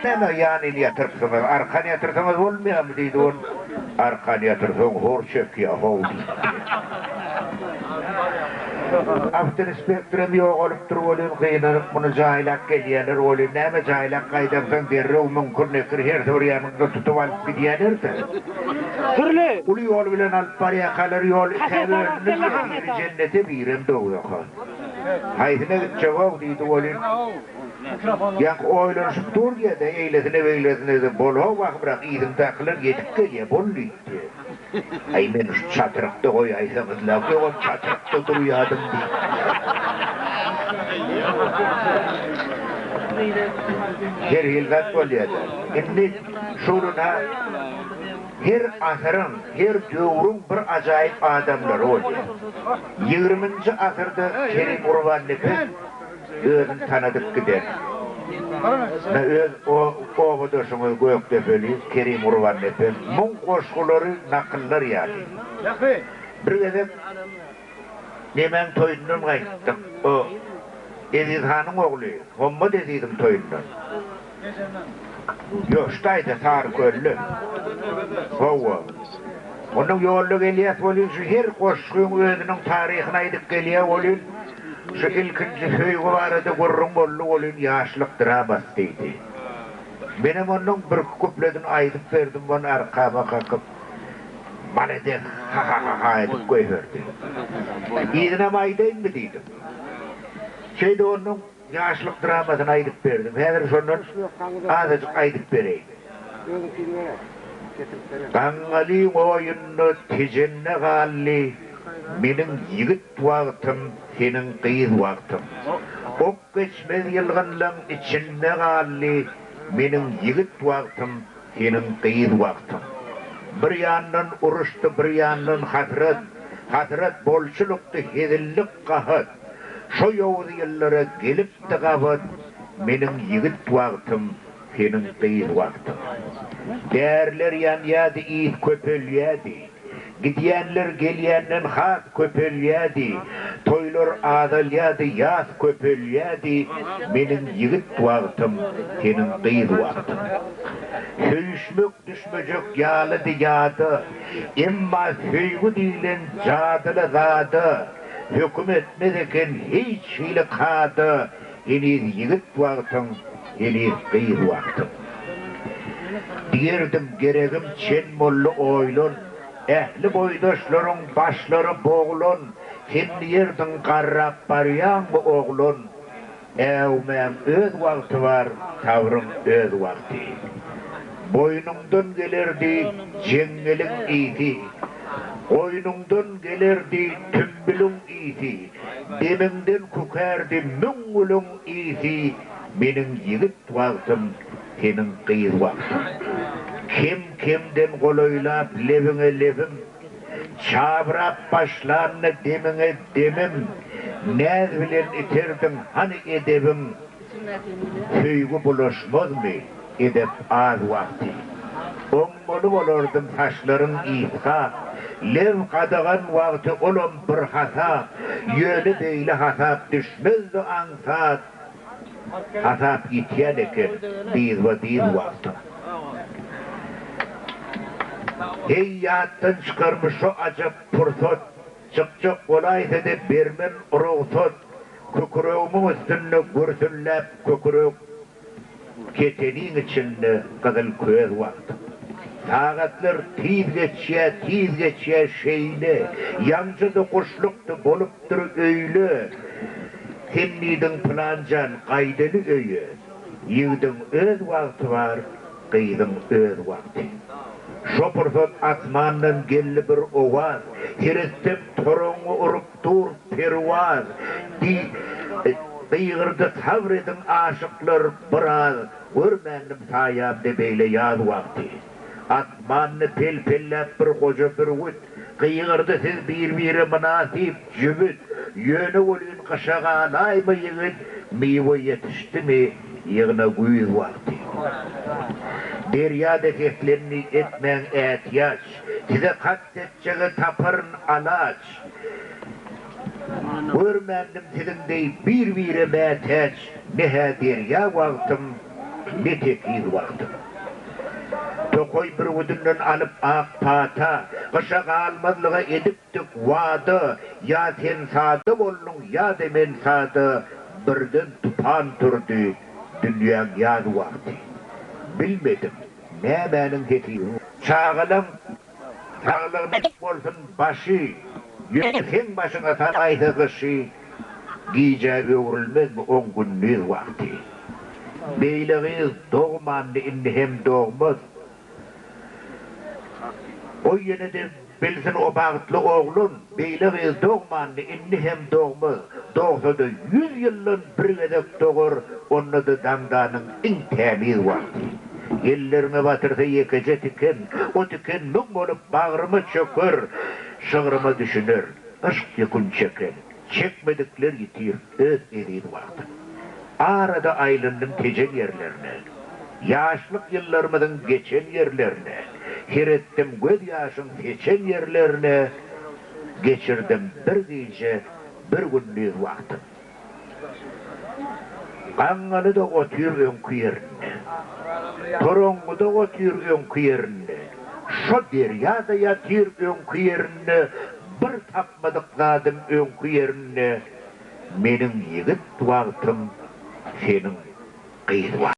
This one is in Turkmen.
Näme ýanyny ýatyrypsyňyz, arkan ýatyrsaňyz bolmaýarmy diýdi ol. Arkan ýatyrsaň hor çekýär how diýdi. Awtoinspektoram ýogalypdyr welin gynanyp muny jaýlap gelýärler welin näme jaýlap gaýdansoň derrew müňkür nekir hersi bir ýanyňda tutup alyp gidýärler-de. Dürli. Uly ýol bilen alyp barýarkalar ýol ikä bölündi biri jennete birem dowzaha. Haýsyna gitjeg-ow diýdi welin. Ýaňky oýlanyşyp dur diýýä-de, eýlesine-beýlesine-de, bol-how bahymrak, yzyňdakylar ýetip gelýä, bol diýipdi. Aý, meni şu çatrykda goýaýsaňyz-la, öňem çatrykda durýadym diýipdi. Her hili zat bolýa-da. Indi şu gün-hä her asyryň, her döwrüň bir ajaýyp adamlary bolýar. Ýigriminji asyrda Kerim Gurbannepes Özüni tanadyp gider. Ine öz obadaşyňyz Gökdepeli Kerim Gurbannepes. Muň goşgulary nakyllar ýaly. Bir gezek nemäň toýundan gaýtdyk. O Eziz hanyň ogly Hommat Eziziň toýundan. Ýok, şu taýda, Sarykölde. Hawa. Onnoň ýolda gelýäs welin, şu her goşgyň özüniň taryhyny aýdyp gelýär welin, şu ilkinji söýgi barada gürrüň boldy welin, ýaşlyk dramasy diýdi. Menem onnoň birki kupledini aýdyp berdim, ony arkama kakyp, Malades, ha-ha-ha-ha edip goýberdi. Yzynam aýdaýynmy diýdim. Şeýdip onnoň Ýaşlyk dramasyny aýdyp berdim. Häzir şondan azajyk aýdyp bereýin. Gaňňalyň oýunda Tejende galdy, Meniň ýigit wagtym, seniň gyz wagtyň. Ok geçmez ýylgynlaň içinde galdy, Meniň ýigit wagtym, seniň gyz wagtyň. Bir ýandan uruşdy, bir ýandan hasrat, Hasrat bolçulykdy, hezillik gahat. Şo ýowuz ýyllara gelipdi gabat, Meniň ýigit wagtym, seniň gyz wagtyň. Däriler ýanýady, yz köpelýädi. Gidýänler gelýänden has köpelýädi. Toýlar azalýady, ýas köpelýädi, Meniň ýigit wagtym, seniň gyz wagtyň. Söýüşmek düşmejek ýalydy ýada, Emma söýgi diýlen jadyly zada, Höküm etmez eken hiç hili kada, Heniz ýigit wagtyň, heniz gyz wagtyň. Diýerdim, geregim çen boldy oýlan, Ähli boýdaşlaryň başlary boglan, Sen diýerdiň garrap barýaňmy oglan? Äwmäň öz wagty bar, sabryň öz wagty. Boýnuňdan gelerdi jeňňeliň ysy, Goýnuňdan gelerdi tümbüliň ysy, Demiňden kükärdi müň gülüň ysy, Meniň ýigit wagtym, seniň gyz wagtyň. Kem-kemden golaýlap lebiňe lebim, Çabrap başlanda demiňe demim, Näz bilen iterdiň hany edebiň, Söýgi bulaşmazmy edep az wagty. Oňmaly bolardym saçlaryň ysgap, Lew gadagan wagty olam bir hasap, Ýöne beýle hasap düşmezdi aňsat, Hasap ýitýän eken dyzba-dyz wagtyň. Heý, ýatdan çykarmy şo ajap pursat, Çykjak bolaýsa-da bermen rugsat, Kükregimiň üstünde gürsülläp kükrek, Keteniň içinde gyzyl köz wagtyň. Sagatlar tiz geçýär, tiz geçýär şeýle, Ýaňja-da guşlukdy, bolupdyr öýle. Sen diýdiň pylanjan gaýdaly öýe, Ýigdiň öz wagty bar, gyzyň öz wagty. Şo pursat asmandan geldi bir owaz, Seretsem toraňňy urup dur perwaz. Gygyrdy sabr ediň aşyklar biraz, Görmändim saýamda beýle ýaz wagty. Asmanda pel-pelläp bir goja bürgüt, Gygyrdy siz bir-bire mynasyp jübüt, Ýöne welin gyşa galaýma ýigit, Miwe ýetişdimi, ýygna güýz wagty. Derýa-da seslendi, Etmäň ätiýaç, Size kast etjege taparyn alaç. Görmändim siziň deý bir-bire mätäç, Ne-hä derýa wagtym. Ne tekiz wagtyň. Tokaý bürgüdinden alyp ak pata, Gyşa galmazlyga edipdik wada, Ýa sen sada bolduň, ýa-da men sada, Birden tupan turdy dünýäň ýaz wagty. Bilmedim, nämäniň hesibi. Çagalaň Saglygyna bolsun başy, ýöne seň başyňa salaýsa gyşy, gijä öwrülmezmi oň gündiz wagty. Beýle gyz dogmandy indi hem dogmaz. Goý ýene-de bilsin o bagtly oglan, beýle gyz dogmandy indi hem dogmaz, dogsa-da ýüz ýyldan bir gezek dogar, onda-da daňdanyň iň tämiz wagty. Elleriňe batyrsa ýekeje tiken, O tiken müň bolup bagryma çöker, Şygryma düşüner, yşk ýükün çeken, Çekmedikler ýitir öz eziz wagtyn. Arada aýlandym Tejen ýerlerine, Ýaşlyk ýyllarymyzyň geçen ýerlerine, Seretdim göz ýaşyň seçen ýerlerine, Geçirdim bir gije, bir gündiz wagtym. Gaňňaly-da otyr öňki ýerinde. Toraňňy-da otyr öňki ýerinde. Şo derýa-da ýatyr öňki ýerinde, Bir tapmadyk zadym öňki ýerinde, Meniň ýigit wagtym, seniň gyz wagtyň.